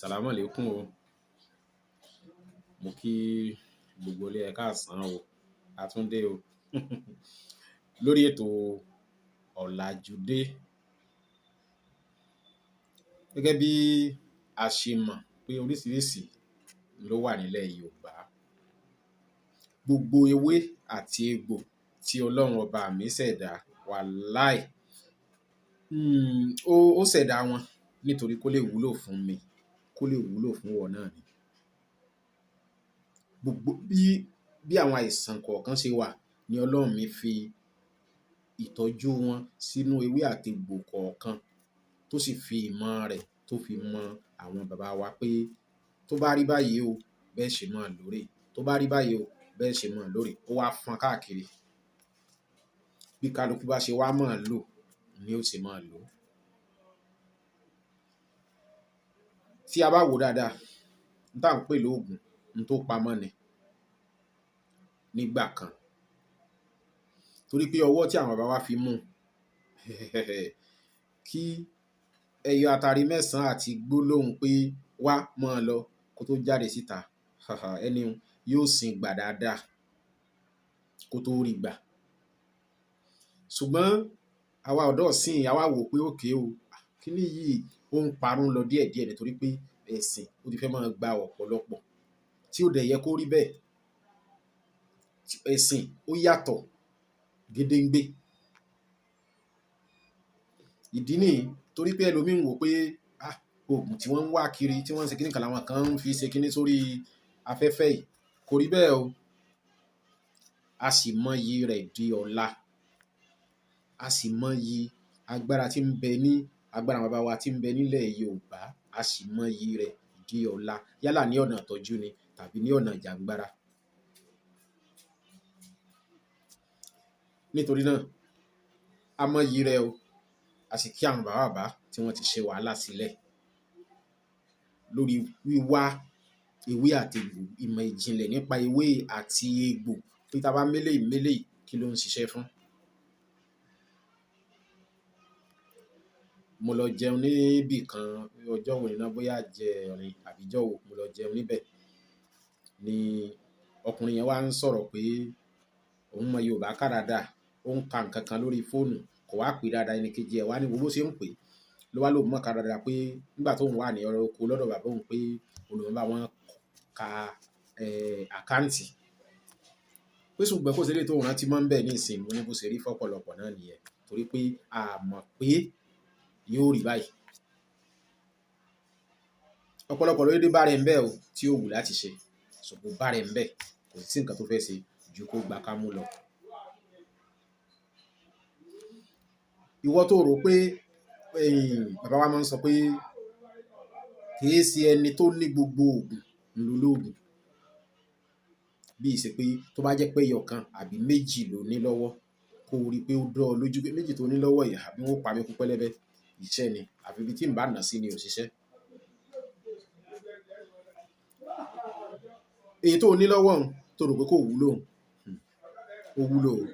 Sàlámù àlékún o. Mo kí gbogbo ilé, ẹ káàsán o. A tún dé o. Lórí ètò Ọ̀làjúdé. Gẹ́gẹ́ bí a ṣe mọ̀ pé oríṣiríṣi ló wà nílẹ̀ Yorùbá. Gbogbo ewé àti egbò tí Ọlọ́run ọba mi ṣẹ̀dá, wàláì, ó ṣẹ̀dá wọn nítorí kó lè wúlò fún mi, kó lè wúlò fún ìwọ náà ni. Gbogbo bí àwọn àìsàn kọ̀ọ̀kan ṣe wà ní Ọlọ́run mi fi ìtọ́jú wọn sínú ewé àti egbò kọ̀ọ̀kan, tó sì fi ìmọ̀ rẹ̀ tó fi mọ àwọn bàbá wa pé tó bá rí báyìí o, bẹ́ẹ̀ ṣe máa lò rè. Tó bá rí báyìí o, bẹ́ẹ̀ ṣe máa lò rè. Ó wá fọ́n káàkiri. Bí kálukú bá ṣe wá máa lò ni ó ṣe máa lò. Tí a bá wò dáadáa, n tá ń pè lóògùn, n tó pamọ́ ni nígbà kan. Torí pé ọwọ́ tí àwọn bàbá wa fi mú kí ẹyọ atari mẹ́sàn-án àti gbólóhùn pé wá máa lọ kó tó jáde síta, ẹni yóò sin gbà dáadáa kó tó rí gbà. Ṣùgbọ́n àwa ọ̀dọ́ ìsìn, àwa wò pé okay o, kíní yìí ó ń parun lọ díẹ̀díẹ̀ nítorí pé ẹ̀sìn ó ti fẹ́ máa gba ọ̀pọ̀lọpọ̀ tí ó dẹ̀ yẹ kó rí bẹ́ẹ̀. Ẹ̀sìn ó yàtọ̀ gédéǹgbé. Ìdí nìyí, torí pé ẹlòmíì ń wò pé, oògùn tí wọ́n ń wá kiri, tí wọ́n ń ṣe kíní kan làwọn kan ń fi ṣe kíní sórí afẹ́fẹ́ yìí. Kò rí bẹ́ẹ̀ o. A sì mọyì rẹ̀ di ọ̀la. A sì mọyì agbára tí ń bẹ ní agbára bàbá wa tí ń bẹ nílẹ̀ Yorùbá. A sì mọyì rẹ̀ di ọ̀la. Yálà ní ọ̀nà ìtọ́jú ni tàbí ní ọ̀nà ìjàǹgbara. Nítorí náà, a mọyì rẹ̀ o. A sì kí àwọn bàbá bàbá tí wọ́n ti ṣe wàhálà sílẹ̀ lórí wíwá ewé àti egbò, ìmọ̀ ìjìnlẹ̀ nípa ewé àti egbò. Pé tá bá mélèyìí mélèyìí, kí ló ń ṣiṣẹ́ fún? Mo lọ jẹun níbí kan ọjọ́ wo ni náà, bóyá jẹrin àbí ìjọ́ wo, mo lọ jẹun níbẹ̀. Ni ọkùnrin yẹn wá ń sọ̀rọ̀ pé òun mọ Yorùbá ká dáadáa, ó ń ka nǹkan kan lórí fóònù, kò wá pè dáadáa, ẹni kejì ẹ wá ní bó ṣe ń pè. Ló wá lóun mọ̀ ká dáadáa pé nígbà tó ń wà ní ọ̀rọ̀ oko lọ́dọ̀ bàbá òun pé òun ló ń bá wọn ka, àkáǹtì. Pé ṣùgbọ́n kò sí eléyìí tó ń rántí mọ́ ń bẹ̀ ní ìsìn, mo ní bó ṣe rí fọ́pọ̀lọpọ̀ náà nìyẹn. Torí pé a mọ̀ pé yóò rí báyìí. Ọ̀pọ̀lọpọ̀ ló dé bá rẹ̀ ń bẹ̀ o tí ó wù láti ṣe. Ṣùgbọ́n bá rẹ̀ ń bẹ̀, kò sí nǹkan tó fẹ́ ṣe ju kó gba kámú lọ. Ìwọ tó rò pé, bàbá wa máa ń sọ pé kì í ṣe ẹni tó ní gbogbo òògùn ló lóògùn. Bí i ṣe pé tó bá jẹ́ pé ẹyọ kan àbí méjì ló ní lọ́wọ́, kó rí pé ó dán ọ lójú pé méjì tó ní lọ́wọ́ yìí àbí wọ́n pa mí kú pẹ́lẹ́bẹ́, iṣẹ́ ni àbí ibi tí ń bá nà sí ni ò ṣiṣẹ́. Èyí tó ní lọ́wọ́ òun tó rò pé kò wúlò òun, ó wúlò o.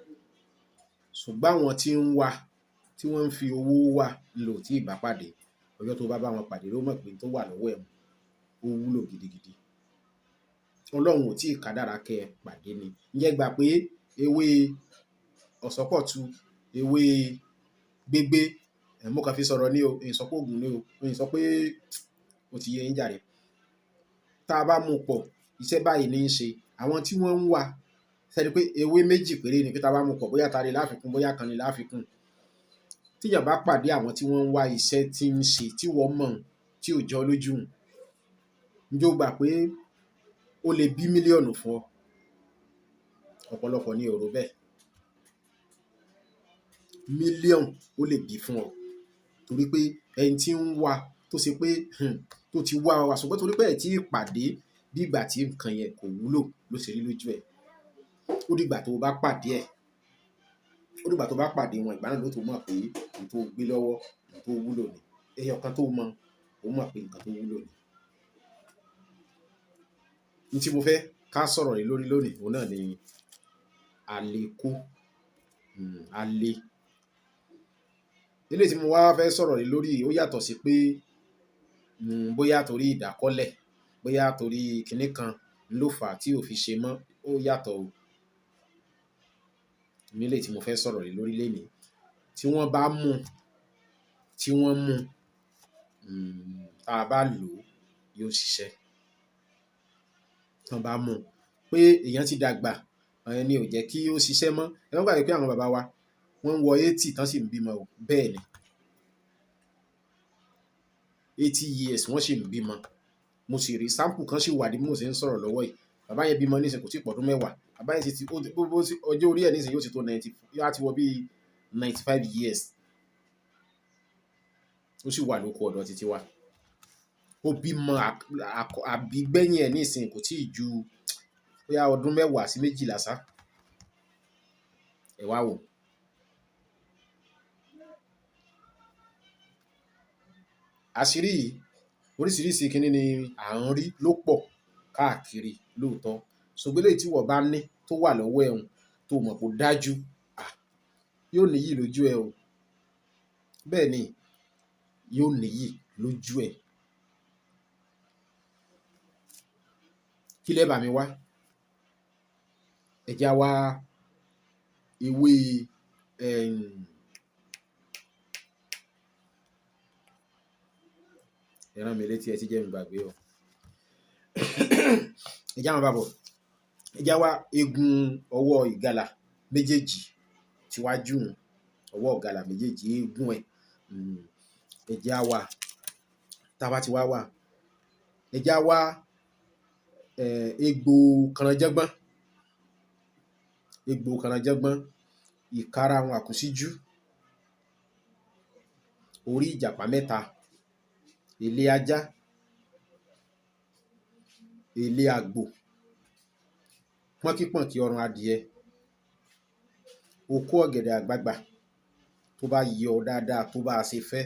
Ṣùgbọ́n àwọn tí ń wá, tí wọ́n ń fi owó wá lò tí ì bá pàdé, ọjọ́ tó bá bá wọn pàdé ló mọ̀ pé tó wà lọ́wọ́ ẹ̀ ó wúlò gidigidi. Ọlọ́run ò tí ì kádàrá kẹ́ ẹ pàdé ni. Ǹjẹ́ gbà pé ewé ọ̀sọ́pọ̀tù, ewé gbégbé, mo kàn fi sọ̀rọ̀ ní o, èyí sọ pé òògùn ní o, èyí sọ pé ó ti yé yín jàre. Tá a bá mú pọ̀, iṣẹ́ báyìí ní í ṣe. Àwọn tí wọ́n ń wá, ṣé ẹ rí pé ewé méjì péré ni pé tá a bá mú pọ̀, bóyá tare láfikún, bóyá kan ni láfikún. Tí èèyàn bá pàdé àwọn tí wọ́n ń wá iṣẹ́ tí ń ṣe, tí wọ́n mọ̀, tí ò jọ lójú, ǹjẹ́ o gbà pé ó lè bí mílíọ̀nù fún ọ? Ọ̀pọ̀lọpọ̀ ni ò rò bẹ́ẹ̀. Mílíọ̀nù ó lè bí fún ọ. Torí pé ẹni tí ń wá tó ṣe pé, tó ti wá wa, ṣùgbọ́n torí pé ẹ̀ tí ì pàdé bí ìgbà tí nǹkan yẹn kò wúlò ló ṣe rí lójú ẹ. Ó dìgbà tó bá pàdé ẹ̀. Ó dìgbà tó bá pàdé wọn, ìgbà náà ló tó mọ̀ pé ohun tó gbé lọ́wọ́, ohun tó wúlò ni. Ẹyọ kan tó mọ̀, ó mọ̀ pé nǹkan tó wúlò ni. Ohun tí mo fẹ́ ká sọ̀rọ̀ lé lórí lónìí, òun náà ni àlékó, alẹ́. Eléyìí tí mo wá fẹ́ sọ̀rọ̀ lé lórí ó yàtọ̀ sí pé Bóyá torí ìdákọ́lẹ̀, bóyá torí kinní kan ló fà á tí ò fi ṣe mọ́, ó yàtọ̀ o. Nílé tí mo fẹ́ sọ̀rọ̀ lé lórí lénìí, tí wọ́n bá mú, tí wọ́n mú, tá a bá lò ó, yóò ṣiṣẹ́. Tán bá mú pé èèyàn ti dàgbà, ẹni ò jẹ́ kí ó ṣiṣẹ́ mọ́. Ẹ má gbàgbé pé àwọn bàbá wa wọ́n ń wọ 80 tán sì ń bímọ o. Bẹ́ẹ̀ ni, 80 years wọ́n sì ń bímọ. Mo sì rí sample kan sì wà ní bí mo ṣe ń sọ̀rọ̀ lọ́wọ́ yìí. Bàbá yẹn bímọ nísìnyí, kò tí ì pọ̀dún 10. Bàbá yẹn sì ti, ọjọ́ orí ẹ̀ nísìnyí yóò ti tó 90, yóò á ti wọ bí 95 years. Ó sì wà lóko ọ̀dọ̀ títí wa. Ó bímọ àbígbẹ̀yìn ẹ̀ nísìnyí kò tí ì ju bóyá ọdún 10 sí 12 sá. Ẹ wá wò. Àṣírí yìí, oríṣiríṣi kinní ni à ń rí ló pọ̀ káàkiri lóòótọ́. Ṣùgbọ́n eléyìí tí ìwọ bá ní tó wà lọ́wọ́ ẹ̀ hun, tó mọ̀ kó dájú, yóò níyì lójú ẹ o. Bẹ́ẹ̀ ni, yóò níyì lójú ẹ. Kí lẹ bá mi wá? Ẹ já wá ewé, ẹ rán mi létí, ẹ ti jẹ́ n gbàgbé o. Ẹ já wọn bá bọ̀. Ẹ já wá eegun ọwọ́ ìgalà méjèèjì tíwájú, ọwọ́ ìgalà méjèèjì, eegun ẹ̀. Ẹ já wá. Tá bá ti wá wá, ẹ já wá, egbò kànrànjọ́gbọ́n. Egbò kànrànjọ́gbọ́n, ìkarahun àkúsíjú, orí ìjàpá mẹ́ta, èlé ajá, èlé àgbò, pọ́nkípọ̀nkí ọrùn adìẹ, okó ọ̀gẹ̀dẹ̀ àgbagbà tó bá yọ dáadáa tó bá ṣe fẹ́,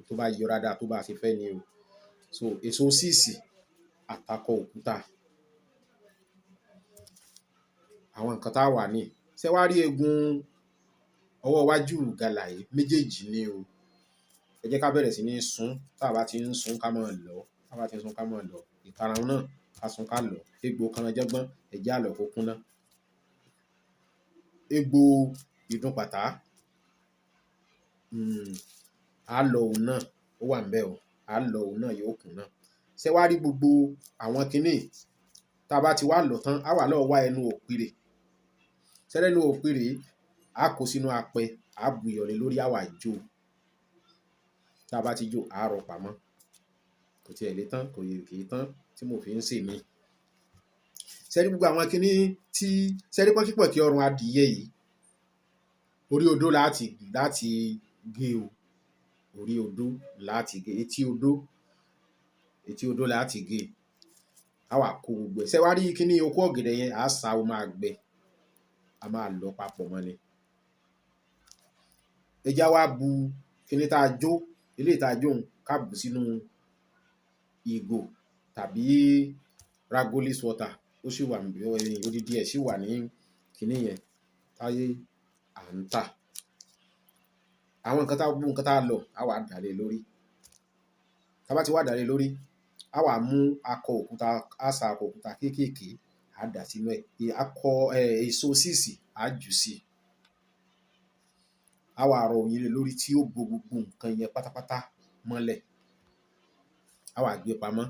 tó bá yọ dáadáa tó bá ṣe fẹ́ ni o. So èso síìsì, àtakọ òkúta. Àwọn nǹkan tá wà ní. Ṣé wá rí eegun ọwọ́ iwájú ìgalà yìí méjèèjì ni o. Ẹ jẹ́ ká bẹ̀rẹ̀ sí ní sun. Tá bá ti ń sun ká máa lọ̀. Tá bá ti ń sun ká máa lọ̀. Ìkarahun náà ká sun ká lọ̀. Egbò kànrànjọ́gbọ́n, ẹ jẹ́ á lọ̀ kó kúnná. Egbò ìdunpàtá, á lọ òun náà, ó wà níbẹ̀ o. Á lọ òun náà, yóò kúnná. Ṣé wá rí gbogbo àwọn kinní yìí? Tá bá ti wá lọ̀ tán, á wà lọ wá ẹnu òpìrè. Ṣé ẹnu òpìrè, á kó sínú apẹ, á bu iyọ̀ lé lórí, á wà jó. Tá bá ti jó, á rọ pamọ́. Kò tí ẹ̀ lé tán, kò yẹ kì í tán tí mo fi ń sè mí. Ṣé rí gbogbo àwọn kinní tí, ṣé rí pọ́nkípọ̀nkí ọrùn adìẹ yìí? Orí odó láti gé o. Orí odó láti gé. Etí odó, etí odó láti gé. A wà kó gbogbo ẹ̀. Ṣé wá rí kinní okó ọ̀gẹ̀dẹ̀ yẹn? A sá, ó máa gbẹ. A máa lọ papọ̀ mọ́ ni. Ẹ já wá bu kinní tá a jó, eléyìí tá a jó òun, ká bù sínú ìgò tàbí Ragolis water. Ó sì wà níbí, odidi ẹ̀ sì wà ní kinní yẹn táyé à ń tà. Àwọn nǹkan tá, gbogbo nǹkan tá a lọ̀, a wà dà lé lórí. Tá bá ti wá dà lé lórí, a wà mú akọ òkúta, a sa akọ òkúta kéékèèké, a dà sínú ẹ̀. Akọ, èso síìsì, a jù sí i. A wà rọ oyin lé lórí tí ó bo gbogbo nǹkan yẹn pátápátá mọ́lẹ̀. A wà gbé pamọ́.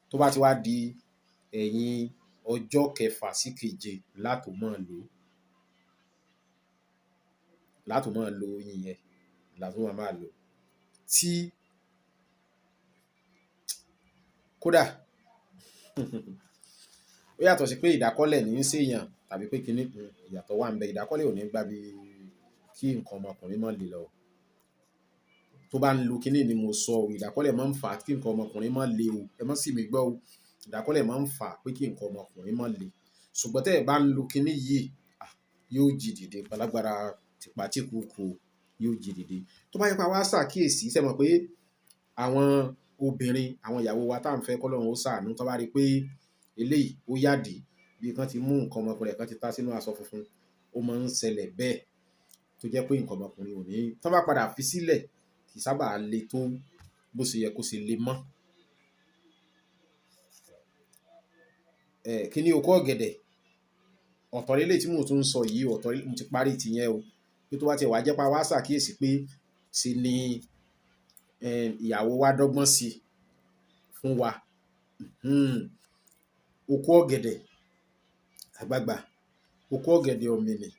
Tó bá ti wá di ẹ̀yìn ọjọ́ kẹfà sí keje látò máa lò. Látò máa lo oyin yẹn, látò máa lò. Tí kódà ó yàtọ̀ sí pé ìdákọ́lẹ̀ ní í ṣe èèyàn tàbí pé kinní, ìyàtọ̀ wà níbẹ̀. Ìdákọ́lẹ̀ ò ní gbà bí kí nǹkan ọmọkùnrin má le lọ. Tó bá ń lo kinní ni mo sọ o, ìdákọ́lẹ̀ máa ń fà kí nǹkan ọmọkùnrin má le o. Ẹ má sì mí gbọ́ o. Ìdákọ́lẹ̀ máa ń fà pé kí nǹkan ọmọkùnrin má le. Ṣùgbọ́n tí ẹ bá ń lo kinní yìí, yóò jí dìde. Palágbára tìpátìkúùkù yóò jí dìde. Tó bá yẹ pé a wá ṣàkíyèsí, ṣé mọ̀ pé àwọn obìnrin, àwọn ìyàwó wa tá ń fẹ́ kọ́lọ́run ó ṣàánú, tó bá rí pé eléyìí ó yàdí, bí kan ti mú nǹkan ọmọkùnrin kan ti ta sínú aṣọ funfun, ó máa ń ṣẹlẹ̀ bẹ́ẹ̀. Tó jẹ́ pé nǹkan ọmọkùnrin ò ní, tó bá padà fi sílẹ̀, kì í sábà le tó bó ṣe yẹ kó ṣe le mọ́. Kíní okó ọ̀gẹ̀dẹ̀ ọ̀tọ̀ lélẹ̀ tí mò ń tún sọ yìí, ọ̀tọ̀ mo ti parí tìyẹn o. Pé tó bá tiẹ̀ wá jẹ́ pé a wá ṣàkíyèsí pé ṣe ni ìyàwó wa dọ́gbọ́n sí fún wa. Okó ọ̀gẹ̀dẹ̀ àgbagbà, okó ọ̀gẹ̀dẹ̀ ọ̀mìnì,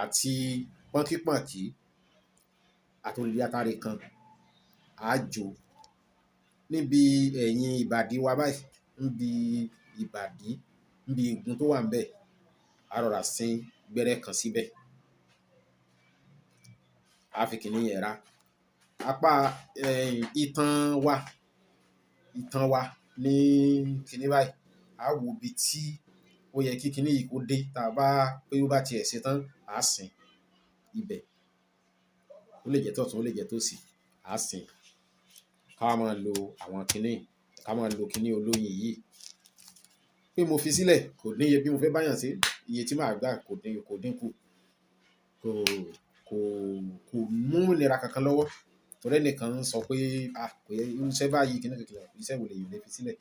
àti pọ́nkípọ̀nkí àti odidi atare kan, á jó níbi ẹ̀yìn ìbàdí wa báyìí, níbi ìbàdí, níbi igun tó wà ńbẹ̀, á rọra sín gbẹ́rẹ́ kan síbẹ̀, á fi kiní yẹn rá apá itan wa, itan wa ní kiní báyìí. Á wo ibi tí ó yẹ kí kiní yìí kó dé, tá a bá pé ó bá tiẹ̀ ṣe tán, á sín ibẹ̀. Ó lè jẹ́ tọ̀tún, ó lè jẹ́ tòsì, á sín. Ká wá máa lo àwọn kiní yìí, ká máa lo kiní olóyin yìí. Pé mo fi sílẹ̀ kò níye bí mo fẹ́ báyàn ṣe, iye tí màá gbà kò dín, kò dínkù, kò kò kò mú ìnira kankan lọ́wọ́. Torí ẹnìkan ń sọ pé ah, kò yẹ irú iṣẹ́ báyìí, kiní kan kìnìkan, iṣẹ́ wo lèèyàn lè fi sílẹ̀.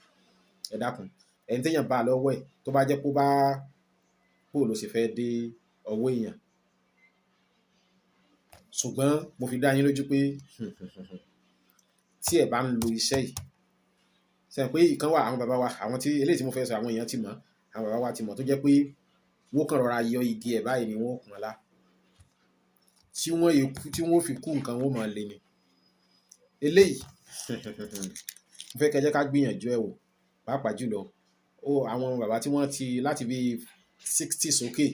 Ẹ dákun, ẹni téèyàn bá lọ́wọ́ ẹ̀, tó bá jẹ́ pé ó bá bóo ló ṣe fẹ́ dé ọwọ́ èèyàn. Ṣùgbọ́n mo fi dá yín lójú pé tí ẹ bá ń lo iṣẹ́ yìí, ṣẹ mọ̀ pé ìkan wà, àwọn bàbá wa, àwọn tí eléyìí tí mo fẹ́ sọ, àwọn èèyàn ti mọ̀, àwọn bàbá wa ti mọ̀, tó jẹ́ pé wọ́n kàn rọra yọ igi ẹ̀ báyìí ni wọ́n ó pọ́n lá. Tí wọ́n è kú, tí wọ́n ó fi kú nǹkan wọ́n ó máa le ni. Eléyìí mo fẹ́ kẹ́ ẹ jẹ́ ká gbìyànjú ẹ̀ wò, pàápàá jùlọ ó àwọn bàbá tí wọ́n ti láti bí 60 sókè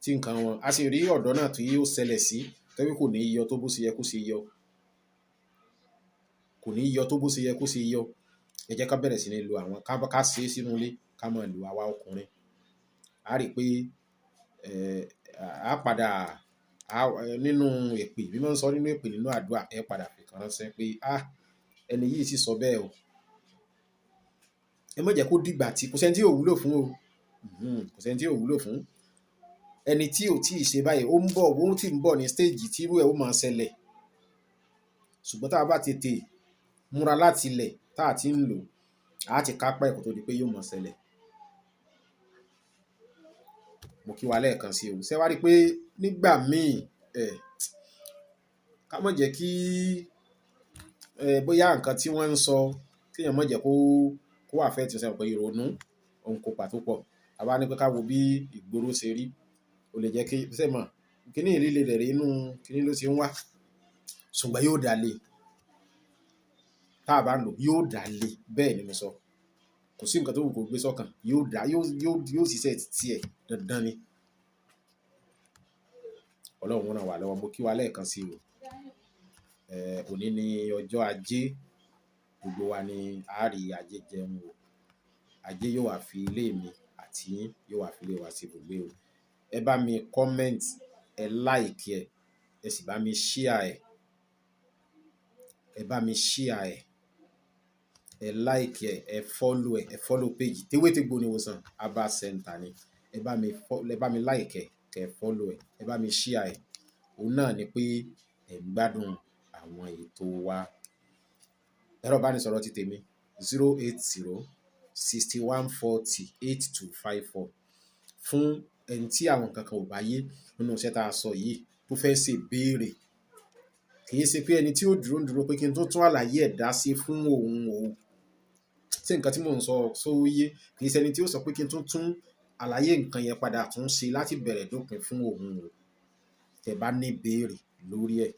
tí nǹkan wọn, a sì rí ọ̀dọ́ náà tí ó ṣẹlẹ̀ sí, tó jẹ́ pé kò ní yọ tó bó ṣe yẹ kó ṣe yọ. Kò ní yọ tó bó ṣe yẹ kó ṣe yọ. Ẹ jẹ́ ká bẹ̀rẹ̀ sí ní lo àwọn, ká ṣe é sínú ilé, ká máa lò àwa ọkùnrin. A rí pé á padà á nínú èpè, bí wọ́n ń sọ nínú èpè nínú àdúrà, ẹ padà fi kan ránṣẹ́ pé ah, ẹni yìí sì sọ bẹ́ẹ̀ o. Ẹ má jẹ́ kó dìgbà tí kò sẹ́ni tí ò wúlò fún o. Kò sẹ́ni tí ò wúlò fún. Ẹni tí ò tíì ṣe báyìí, ó ń bọ̀, ó tí ń bọ̀ ní stage tí irú ẹ̀ ó máa ṣẹlẹ̀. Ṣùgbọ́n tá a bá tètè múra láti ilẹ̀ tá a ti ń lò, á ti kápá ẹ̀ kó tó di pé yóò máa ṣẹlẹ̀. Mo kí wa lẹ́ẹ̀kan sí o. Ṣé wá rí pé nígbà míì, ká má jẹ́ kí bóyá nǹkan tí wọ́n ń sọ, kí èèyàn má jẹ́ kó affect, ṣe mọ̀ pé ìrònú òun kópa tó pọ̀. A bá ní pé ká wo bí ìgboro ṣe rí, ó lè jẹ́ kí ṣé mọ̀, kíní ìrírí rẹ̀ rí inú kíní ló ti ń wá. Ṣùgbọ́n yóò dà lé. Tá a bá ń lò, yóò dà lé. Bẹ́ẹ̀ ni mo sọ. Kò sí nǹkan tó wù kó gbé sọ́kàn, yóò dà, yóò yóò yóò ṣiṣẹ́ tiẹ̀ dandan ni. Ọlọ́run ràn wá lọ́wọ́. Mo kí wa lẹ́ẹ̀kan sí o. Òní ni ọjọ́ ajé, gbogbo wa ni a rí ajé jẹun o. Ajé yóò wá fi ilé mi àti yín, yóò wá fi ilé wa ṣe ibùgbé o. Ẹ bá mi comment, ẹ like ẹ, ẹ sì bá mi share ẹ. Ẹ bá mi share ẹ. Ẹ like ẹ, ẹ follow ẹ, ẹ follow page Tewétegbò ní ìwòsàn Herbal Center ni. Ẹ bá mi ẹ bá mi like ẹ, kẹ́ ẹ follow ẹ, ẹ bá mi share ẹ. Òun náà ni pé ẹ̀ ń gbádùn àwọn ètò wa. Ẹ̀rọ ìbánisọ̀rọ̀ ti tèmi 08061408254 fún ẹni tí àwọn nǹkan kan ò bá yé nínú iṣẹ́ tá a sọ yìí tó fẹ́ ṣe ìbéèrè. Kì í ṣe pé ẹni tí ó dúró ń dúró pé kí n tó tún àlàyé ẹ̀ dá sí fún òun o. Ṣé nǹkan tí mò ń sọ ṣó yé? Kì í ṣe ẹni tí ó sọ pé kí n tún tún àlàyé nǹkan yẹn padà tún ṣe láti bẹ̀rẹ̀ dópin fún òun o. Tẹ bá ní ìbéèrè lórí ẹ̀,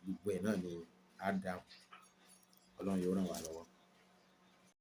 gbogbo ẹ̀ náà ni á dáhùn. Ọlọ́run yóò ràn wá lọ́wọ́.